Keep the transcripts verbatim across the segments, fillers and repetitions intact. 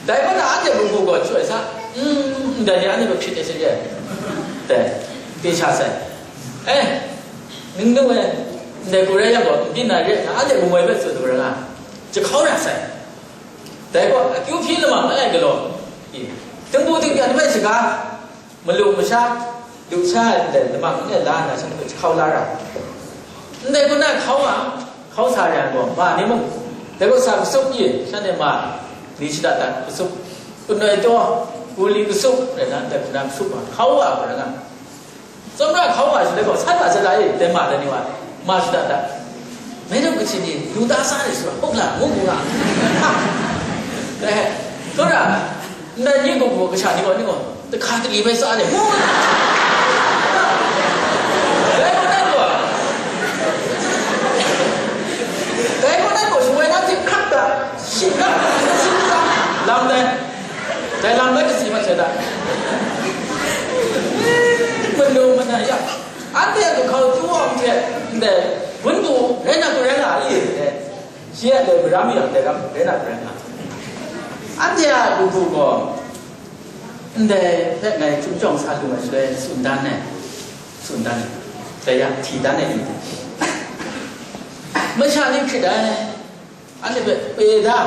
Dai kaw na anhte munggu gaw chyoi sa, mm, ndai ni anhte hpe hpyi de se ye. Dai, pyi sha sai. Eh, ning nu e, ndai hku rai yang gaw, n byin na re, anhte mungwi hpe tsun lu ra nga, jahkau ra sai. Dai gaw, akyu hpyi lamang langai galaw, i, tingbu tingpyan hpe shaga, malu masha, lusha ai ndai lamang langai la nna, shanhte hpe jahkau la ra. Ndai hku na hkau a, hkau sa re ai gaw, ma ni mung, dai gaw sa kasup i, shanhte ma ni shada dat kasup, kunoi taw, kuli kasup, rai na, ndai hku na kasup ma, hkau wa, rai na. Tsawmra hkau wa shaloi gaw, san wa sat ai, dai ma dai ni wa, ma shada dat. Mei dum kasin ni, lu ta sa ni sura, hok la, ngu ngu nga. Ha. Dai, tsawmra, ndai ni gaw, gaw, kasha ni gaw, ni gaw, tahka tali bai sa ni, ngu. Dai gaw, dai gaw. Dai gaw, dai gaw, shawai na hte hkrak da, shing da, shing da, lam dai. Dai lam rai kasi mat sai da. Manu mana ya. Anhte a kahkau tu awng hte ndai gun bu rai na ku rai nga a i? Shi a dai maram yang dai ram rai na ku rai nga. Anhte a gun bu gaw ndai hpe ngai chyum jawng sa lu ai shaloi tsun dan ai. Tsun dan ai. Dai ya, hti dan ai ni. Masha ni hkrit ai. Anhte hpe pe da.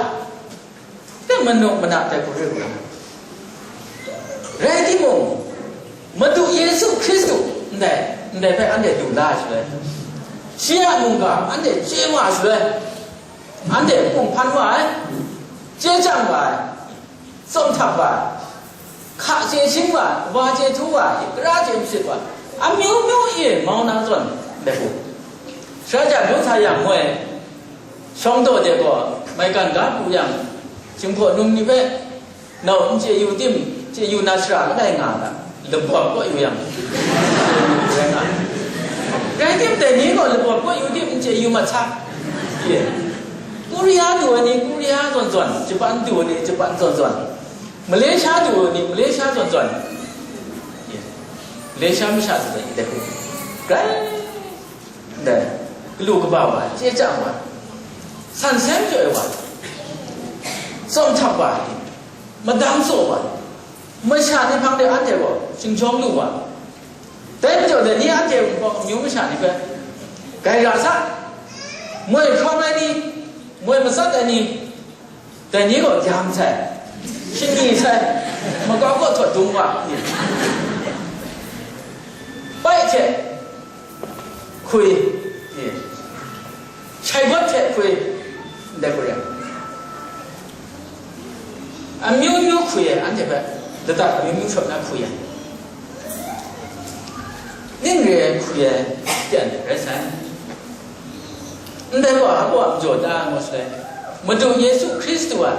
Dai manung manat dai hku re u ga. Rai timung, Madu Yesu Hkristu ndai, ndai hpe anhte du la ai shaloi, shi a mungga anhte chye wa ai shaloi, anhte hpung hpan wa ai, chye chyang wa ai, tsawm htap wa ai, hka chye shing wa ai, wa chye htu wa ai, tara chye masit wa ai, amyu myu e mau na zawn dai hku. Sara ja nu sa yang moi, Shawng daw de gaw, maigan ga pru yang, Jinghpaw num ni hpe, nau n chye yu tim, chye yu na shara langai nga ga, labawp kaw yu yang, rai nga. Rai tim, dai ni gaw labawp kaw yu tim, n chye yu mat sa. Ye. Korea du ai ni, Korea zawn zawn, Japan du ai ni, Japan zawn zawn, Malaysia du ai ni, Malaysia zawn zawn, ye. Malaysia masha zawn zawn, ye. Rai. Ndai, galu kaba wa, chye chyang wa, san seng jaw ai wa, tsawm htap wa, madang tsaw wa, masha ni hpang de anhte gaw shingjawng lu wa. Dai majaw dai ni anhte Wunpawng amyu masha ni hpe, grai ra sa, moi hkawm ai ni, moi matsat ai ni, Dai ni gaw gyam sai, shingni sai, makau kaw htawt dung wa, pai hte hkwi, shai gawt hte hkwi, ndai hku rai. Amyu myu hkwi ai, anhte hpe ladat amyu myu shawt na hkwi ai, ning re ai hkwi ai, ten rai sai. Ndai wa a kaw a majaw ta ngu sai, Madu Yesu Hkristu a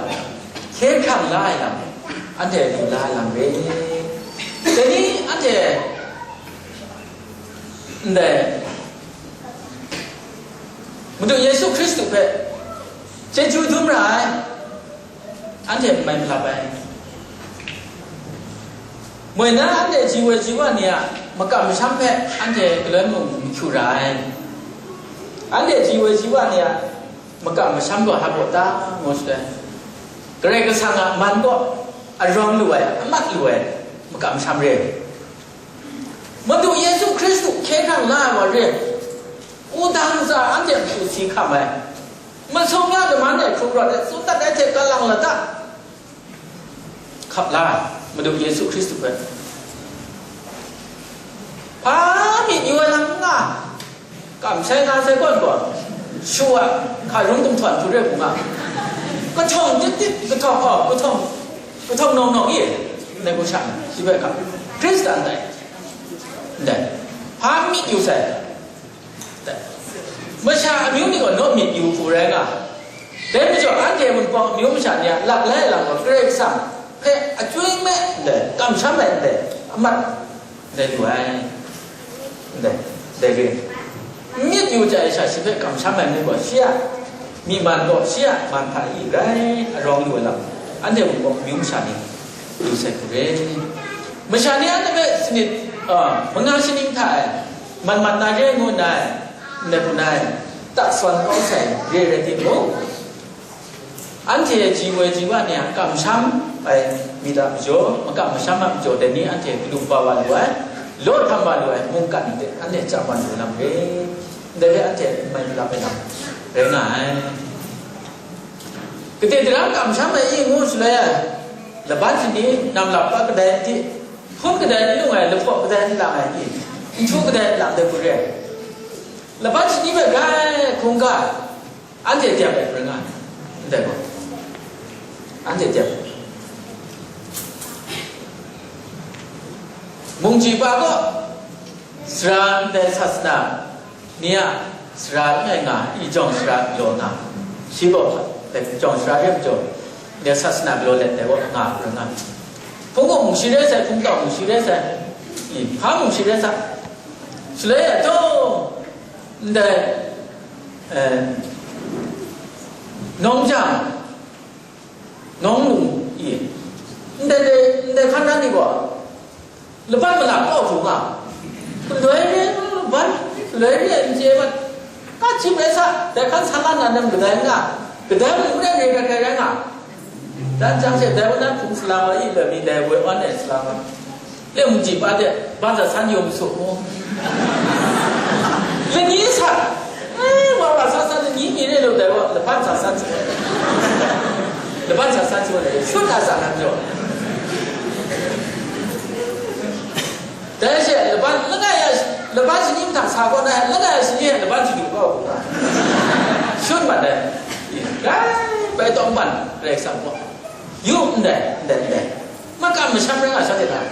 hkye hkrang la ai lam, anhte lu la ai lam re. Dai ni anhte, ndai, Madu Yesu Hkristu hpe chyeju dum ra ai, anhte n mai malap ai. Moi na anhte ji woi ji wa ni a makam masham hpe anhte galoi mung n hkyu ra ai. Anhte ji woi ji wa ni a makam masham gaw hpa baw ta ngu shaloi, Karai Kasang a man gaw arawng lu ai, amat lu ai makam masham re. Madu Yesu Hkristu hkye hkrang la ai wa re. Wudang ntsa anhte hku si hkam ai. Masum ya daman e hkrung rawt ai, tsun dat ai hte galang lata hkap la ai, Madu Yesu Hkristu hpe. Hpa myit yu ai lam n nga, kamshai nga sai gawn gaw, shu a hka rung kumhtawn hku re hku nga, kahtawng dit dit, kahtawng, oh, kahtawng, kahtawng nawng nawng i, ndai hku sha, shi hpe hkap, Hkristan dai, ndai, hpa myit yu sai. Masha amyu ni gaw naw myit yu hku rai nga. Dai majaw, anhte Wunpawng amyu masha ni a lap lai lam gaw, Karai Kasang hpe achyoi me ndai, kamsham ai ndai, amat ndai lu ai. Ndai, ndai re. Myit yu chye ai sha, shi hpe kamsham ai ngu gaw, shi a myi man gaw, shi a man hta i rai arawng lu ai lam, anhte Wunpawng amyu masha ni lu sai hku re. Masha ni anhte hpe sanit, a, manga shaning hta e, mat mat na re ngu nna, ndai hku nna, tak sawn kau sai re rai timung, Anhte ji woi ji wa ni a kamsham ai myit a majaw, makam masham a majaw, dai ni anhte kadum pa wa lu ai, law htam wa lu ai mungkan hte anhte cham wa lu lam re. Ndai hpe anhte n mai malap ai lam rai nga ai. Kade daram kamsham ai i ngu shaloi ai, laban shani, nam lap pa kadai hti, hpun kadai n lung ai, lahpaw kadai n lang ai i, nhtu kadai n lang ai hku re ai. Laban shani hpe grai hkungga, anhte dep ai hpring nga ai, ndai gaw, anhte dep ai. Mungji pa gaw, sara ndai sasana ni a sara langai nga, i jawng sara galaw nga, shi gaw jawng sara re majaw, ndai sasana galaw let ai gaw nga hpring nga ai. Hpung gaw mung shi rai sai, hpung gaw mung shi rai sai, i, hpa mung shi rai sai. Shaloi a taw, ndai, eh, nawng jang, nawng lung i, ndai, ndai, ndai hkan na ni gaw, laban malap kau hkrum nga, galoi re, laban, galoi re n chye mat, ka chyi bai sa, dai hkan sa la na nem kadai n nga, kadai mung n rai re, hkrai hkrai rai nga. Dan jang she, dai wan dan hpung salang ai, i loi mi dai woi wan ai salang ai. Lemji pa de, ban sa san yawng su mu. Lani sa, eh, wa wa sa sa lani mi re lo dai wa, laban sa san su. Laban sa san su le, shut na sa na jo. Dai she, laban, langai ya, laban shani mung sa gaw na, langai ya shani laban shadu gaw. Shut ma dai. Dai, bai tawng ban, rai sa gaw. Yu ndai, ndai, ndai. Makam masham rai nga sha de na.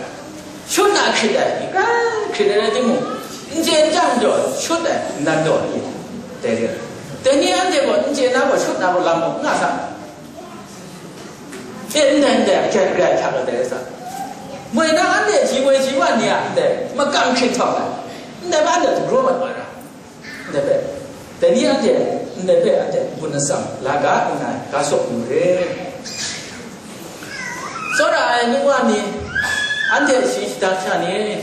Shut na hkrit ai, hkrit ai rai timung, n chye n chyang jaw, shut ai, nan jaw ni, dai re. Dai ni anhte gaw n chye na gaw, shut na gaw lam mung n nga sa. E, ndai, ndai, hkyen rai hta gaw dai sa. Moi na anhte ji woi ji wa ni a ndai, makam hkrit htawng ai. Ndai ba anhte dagraw mat wa ra. Ndai hpe, dai ni anhte, ndai hpe anhte n-gun atsam la ga nna, ga sawk lu re. Tsawra ai nu wa ni, anhte shi shada sha ni,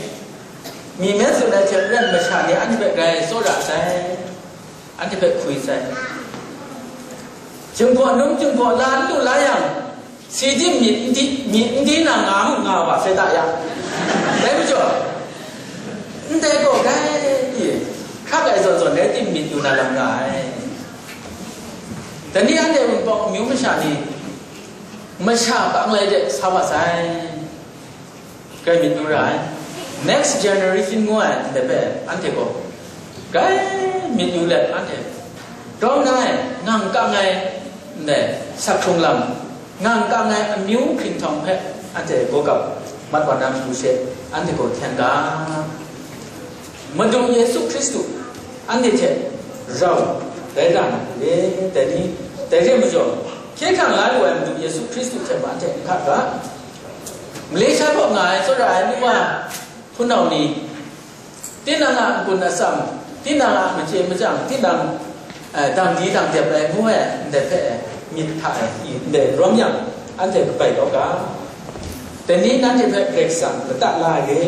mi me tsun ai hte maren masha ni anhte hpe grai tsawra sai, anhte hpe hkwi sai. Jinghpaw num jinghpaw la n lu la yang, si tim myit n di, myit n di na nga mu nga wa sai ta ya. Dai majaw, ndai gaw grai i, hkrak ai zawn zawn rai tim myit yu na lam nga ai. Dai ni anhte Wunpawng amyu masha ni, masha kang lai de sa wa sai. Grai myit yu ra ai. Next generation ngu ai ndai hpe anhte gaw grai myit yu let anhte, rawng na ai, ngang kang ai ndai sak hkrung lam, ngang kang ai amyu hpring htawng hpe anhte gaw gap mat wa na matu she, anhte gaw hten ga. Madu Yesu Hkristu anhte hte rau rai ra na le, dai ni, dai re majaw, hkye hkrang la lu ai Madu Yesu Hkristu hte mung anhte n hka ga. Malaysia kaw nga ai tsawra ai nu wa hpunau ni, tinang a n-gun atsam, tinang a machye machyang, tinang, eh, dang di dang dep ai ngu ai ndai hpe myit hta e, i ndai rawng yang, anhte kabai kau ga. Dai ni nanhte hpe Karai Kasang lata la ai re.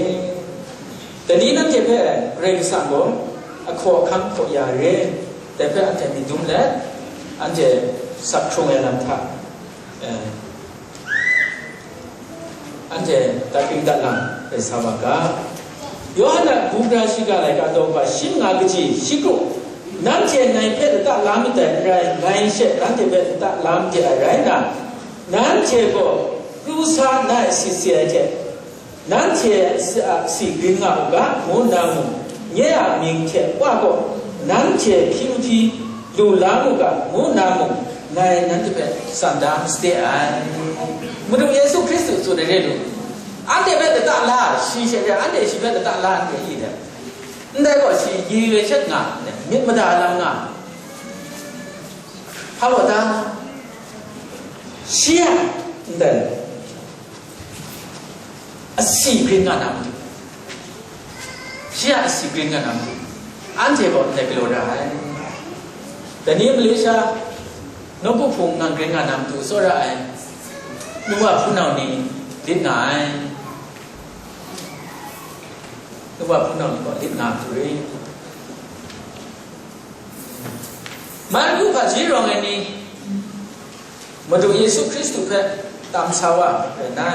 Dai ni nanhte hpe Karai Kasang gaw ahkaw ahkang hkaw ya ai re. Dai hpe anhte myit dum let, anhte sak hkrung ai lam hta, eh, anhte datping datlang rai sa wa ga. Yawhan a hku gara shiga laika daw hpa shi manga kaji shi kru, nanhte ngai hpe lata la myit dai n rai, ngai she nanhte hpe lata la made ai rai nna, nanhte gaw pru sa nna sisi ai hte, nanhte a si grin nga u ga, ngu nna mung, nye a mying hte Wa gaw, nanhte hpyi hpyi lu la mu ga, ngu nna mung, ngai nanhte hpe tsan da masade ai. Madu Yesu Hkristu tsun ai re lu, anhte hpe lata la, shi she re, anhte shi hpe lata la, anhte i de. Ndai gaw shi ye shat nga, myit mada lam nga. Hpa wa ta? Shi a, ndai, asi grin nga na matu, shi a asi grin nga na matu, anhte gaw ndai galaw ra ai. Dai ni Malaysia nawku hpung ngang grin nga na matu tsawra ai, nu wa hpunau ni lit nga ai. Nu wa hpunau ni gaw lit nga matu re. Marku hpaji rawng ai ni, Madu Yesu Hkristu hpe tam sa wa rai nna,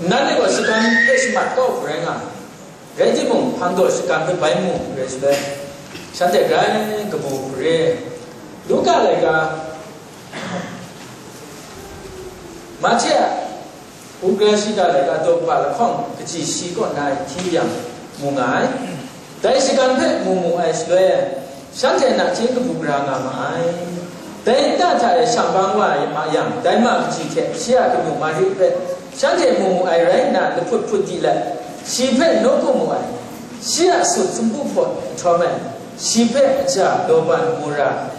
nanhte gaw shagan hpe shamat kau hku rai nga ai. Rai timung, hpang gaw shagan hpe bai mu rai shaloi, shanhte grai kabu hku re. Luka laika, Mahte a Hkungga shiga laika daw kaba lahkawng kaji shi kaw na ai hti yang mu nga ai. Dai shagan hpe mu mu ai shaloi, shanhte nachying kabu gara nga ma ai. Dai nta hta e shang bang wa ai ma yang, dai ma kaji hte shi a kanu Mari hpe shanhte mu mu ai rai nna, lahput hput di let, shi hpe nawku mu ai. Shi a sut sumpu hpaw nhtawm ai, shi hpe aja, lawban, mura,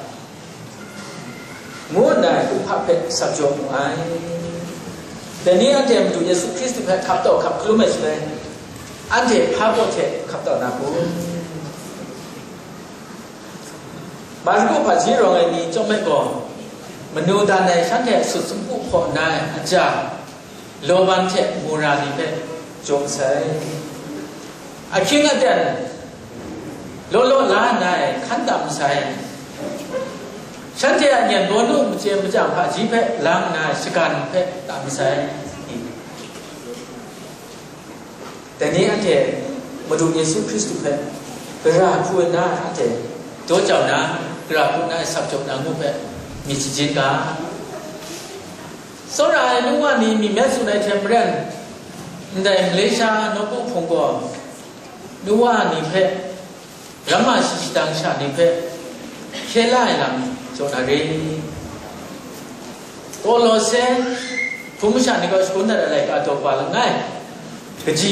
ngu nna kumhpa hpe sap jaw mu ai. Dai ni anhte Madu Yesu Hkristu hpe hkap tau hkap hkalum ai shaloi, anhte hpa baw hte hkap tau na kun? Marku hpaji rawng ai ni chyawm ai gaw, manu dan ai shanhte a sut sumpu hpaw nna ai aja, lawban hte mura ni hpe jaw masai. Ahkying aten law law la nna ai hkan tam masai. Shanhte a nyan bawnu machye machyang hpaji hpe lang nna ai shagan hpe tam masai. Dai ni anhte Madu Yesu Hkristu hpe gara hku nna anhte daw jau nna, gara hku nna ai sap jaw na ngu hpe myit shajin ga. Tsawra ai nu wa ni myi myat tsun ai hte maren, ndai Malaysia nawku hpung gaw nu wa ni hpe ramma shi shadang sha ni hpe hkye la ai lam jaw na re. Kolose hpung masha ni gaw shagun dat ai laika daw kaba langai, kaji